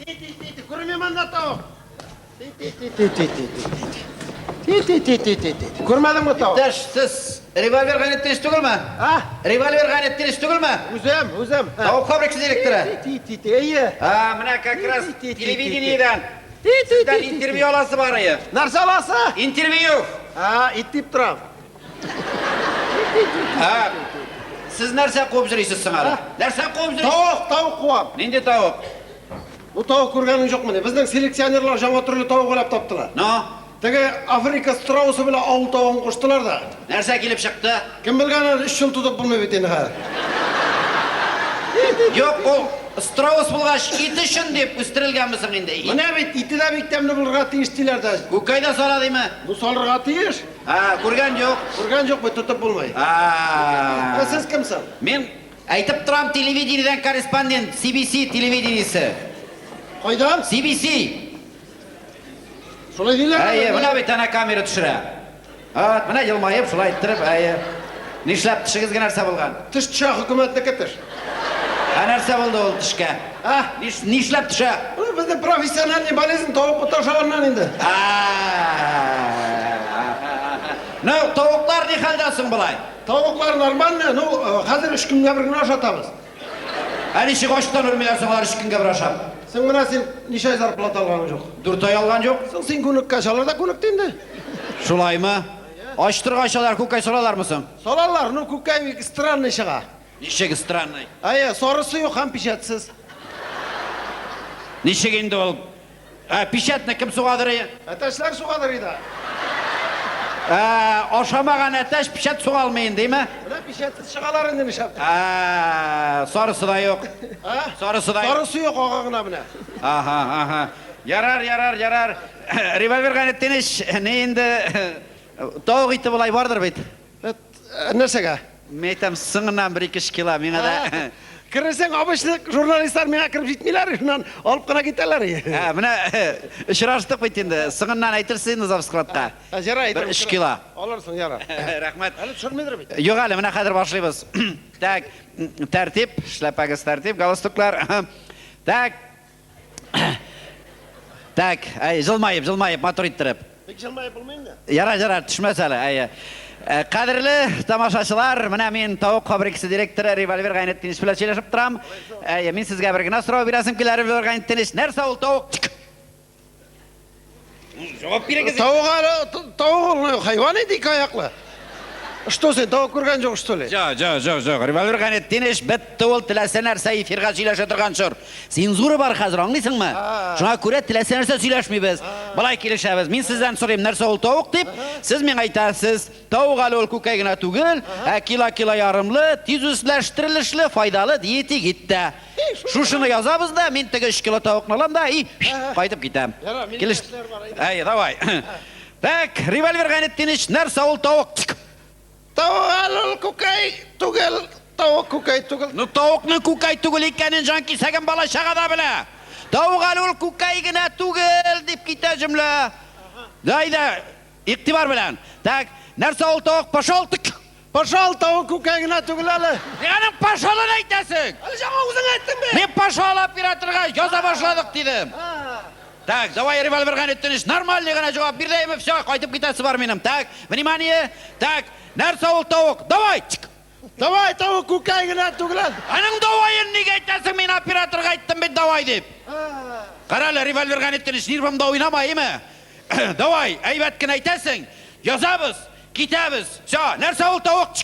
Ти-ти-ти, күрмим анда тавык. Ти-ти-ти-ти-ти-ти-ти. Ти-ти-ти-ти-ти-ти. Күрмәдеңме тавык? Иптәш, сез револьвер Гайнетдинович түгелме? А? Револьвер Гайнетдинович түгелме? Үзем, үзем. Тавык фабрикасы директоры. Ти-ти-ти, әйе. А, менә как раз Ти-ти-ти-ти-ти. телевидениедән сездән Ти-ти-ти-ти. интервью аласы бар иде. Нәрсә аласы? Интервью. А, ит дип торам. А, сез нәрсә куып йөрисез соң әле? Нәрсә куып йөрисез? Тавык, тавык куам. Нинди тавык? Бу тавык күргәнең юкмыни? Безнең селекционерлар яңа төрле тавык уйлап таптылар. Ну, Теге Африка страусы белән авыл тавыгын куштылар да. нәрсә килеп чыкты? Кем белгән әле, өч ел тотып булмый бит инде хәзер. Юк, ул страус булгач, ит өчен дип үстерелгәнме соң инде? Ит. Менә бит ите дә бик тәмле булырга тиеш диләр дә. Күкәй дә сала диме? Бу салырга тиеш. А, күргән юк. Күргән юк бит, тотып булмый. А. Ә сез кемсең? Мин әйтеп торам, телевидениедән корреспондент, CBC телевидениесе. Кайдан? CBC. Шулай диләр. Әйе, менә бит әнә камера төшерә. Вот, менә елмаеп шулай иттереп, әйе. Нишләп тешегезгә нәрсә булган? Теш төшә, хөкүмәтнеке теш. Ә нәрсә булды ул тешкә? А? Нишләп төшә? Бу безнең профессиональный болезнь, тавык боты ашаганнан инде. Ну, тавыклар ни хәлдә соң болай? Тавыклар нормально, ну, хәзер өч көнгә бер генә ашатабыз. Ә ничек ачтан үлмиләр соң алар өч көнгә бер ашап? Соң менә син ничә ай зарплата алганың юк? 4 ай алган юк. Соң син күнеккәч, алар да күнекте инде. Шулаймы? Ач торгач алар күкәй салалармы соң? Салалар, ну күкәй бик странный чыга. Ничек странный? Әйе, сарысы юк һәм печатьсез. Ничек инде ул? Ә, печатьне кем сугадыр? Әтәчләр сугадыр иде. Ә, ашамаган әтәч печать суга алмый инде, димме? Менә печатьсез чыгалар инде нишләп. Ә, сарысы да юк. А? Сарысы да юк. Сарысы юк, ага гына менә. Ага, ага. Ярар, ярар, ярар. Револьвер Гайнетдинович, ни инде тавык ите болай бардыр бит. Нәрсәгә? Мин әйтәм, соңыннан бер ике кило миңа да. Керерсең, обычный журналистлар миңа кереп җитмиләр, шуннан алып кына китәләр. Ә, менә очраштык бит инде. Соңыннан әйтерсез инде завскладка. Ярар, Бер өч кило. Алырсың, ярар. Рәхмәт. Әле төшермидер бит. Юк әле, менә хәзер башлыйбыз. Так, тәртип, эшләпәгез тәртип, галстуклар. Так. Так, әй, җылмаеп, җылмаеп, матур иттереп. Бик җылмаеп булмый инде. Ярар, ярар, төшмәс әле, әйе. Кадерле тамашачылар, менә мин тавык фабрикасы директоры Револьвер Гайнетдинович белән сөйләшеп торам. Әйе, мин сезгә бер генә сорау бирәсем килә, Револьвер Гайнетдинович, нәрсә ул тавык? Җавап бирегез. Тавык әле, тавык ул хайван инде ике аяклы. Что син, тавык күргән юк, что ли? Жо, жо, жо, жо. Револьвер Гайнетдинович, бетте ул теләсә нәрсә эфирга сөйләшә торган чор. Цензура бар хәзер, аңлыйсыңмы? Шуңа күрә теләсә нәрсә сөйләшмибез. Болай килешәбез. Мин сездән сорыйм, нәрсә ул тавык дип, сез миңа әйтәсез, тавык әле ул күкәй генә түгел, ә кило-кило ярымлы, тиз үзләштерелешле, файдалы диетик ит тә. Шушыны язабыз да, мин теге 3 кило тавыкны алам да и кайтып китәм. Килеш. Әй, давай. Так, револьвер Гайнетдинович, нәрсә ул тавык? Тавык әле ул күкәй түгел, тавык күкәй түгел. Ну, тавыкның күкәй түгел икәнен җан кисәген бала чага да белә. Тавык әле ул күкәй генә түгел дип китә җөмлә. Да, әйдә, игътибар белән. Так, нәрсә ул тавык? Пошел ты. Пошел, тавык күкәй генә түгел әле. Син аның пошелын әйтәсең. Әле жаңа үзең әйттең бит. Мин пошел операторга яза башладык дидем. Так, давай, револьвер Гайнетдинович, нормальный гына җавап бир дәйме, все, кайтып китәсе бар минем. Так, внимание, так, нәрсә ул тавык? Давай! Давай, тавык күкәй генә түгел әле. Аның давайын нигә әйтәсең? Мин операторга әйттем бит давай дип. Кара әле, револьвер Гайнетдинович, нервымда уйнама, әйме? Давай, әйбәт кенә әйтәсең. Язабыз, китәбез. Все, нәрсә ул тавык?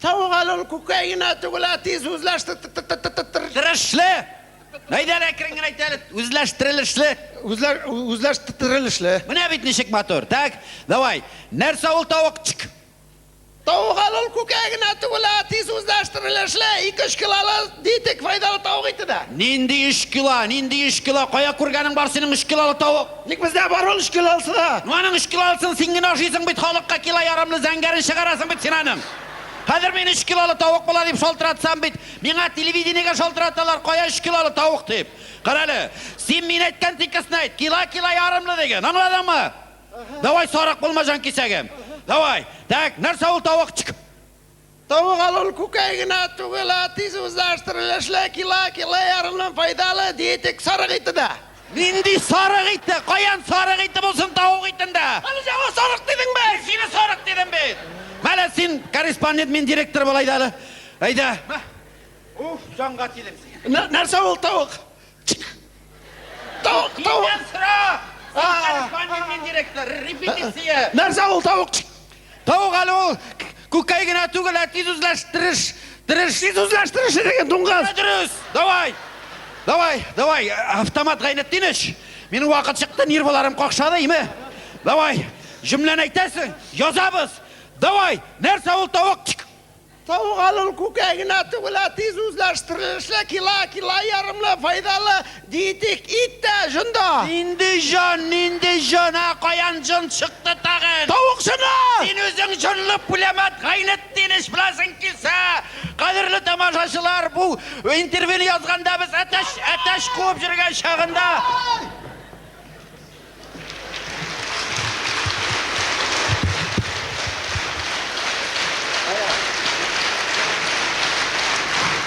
Тавык әле ул күкәй генә түгел, ә тиз үзләштерелешле. Тырышлы. Әйдә әле, әкрен генә әйт әле, үзләштерелешле. Үзләр үзләштерелешле. Менә бит ничек матур. Так, давай. Нәрсә ул тавык? Тавык әле ул күкәй генә түгел, ә тиз үзләштерелешле, 2-3 килолы диетик файдалы тавык ите дә. Нинди 3 кило, нинди 3 кило? Кая күргәнең бар синең 3 килолы тавык? Ник бездә бар ул 3 килолысы да? Ну аның 3 килолысын син генә ашыйсың бит, халыкка кило ярымлы зәңгәрен чыгарасың бит син аның. Хәзер мин 3 килолы тавык була дип шалтыратсам бит, миңа телевидениегә шалтыраталар, кая 3 килолы тавык дип. Кара әле, син мин әйткән тикесне әйт, кило-кило ярымлы диген, аңладыңмы? Давай, сарык булма, җан кисәгем. Давай. Так, нәрсә ул тавык? Тавык әле ул күкәй генә түгел, ә тиз үзләштерелешле, кило, кило ярымлы файдалы диетик сарык ите дә. Нинди сарык ите? Каян сарык ите булсын тавык итендә? Әле яңа сарык дидең бит! Мин сине сарык дидем бит! Мәле, син корреспондент, мин директор бул, әйдә әле. Әйдә. Уф, җанга тидем син. Нәрсә ул тавык? Тавык, тавык. Синнән сора! Син корреспондент, мин директор. Репетиция. Нәрсә ул тавык? Тавык әле ул күкәй генә түгел, ә тиз үзләштереш, тереш. Тиз үзләштереш дигән дуңгыз. Дөрес. Давай. Давай, давай, автомат Гайнетдиныч. Минем вакыт чыкты, нервыларым какшады, име? Давай, җөмләне әйтәсең, язабыз. Давай, нәрсә ул тавык? Тавык әле ул күкәй генә түгел, ә тиз үзләштерелешле, кило, кило ярымлы, файдалы диетик ит тә, җон да. Нинди җон, нинди җон, ә? Каян җон чыкты тагын? Тавык җоны! Син үзең җонлы пулемет Гайнетдиныч беләсең килсә! Кадерле тамашачылар, бу интервьюны язганда без әтәч, әтәч куып йөргән чагында.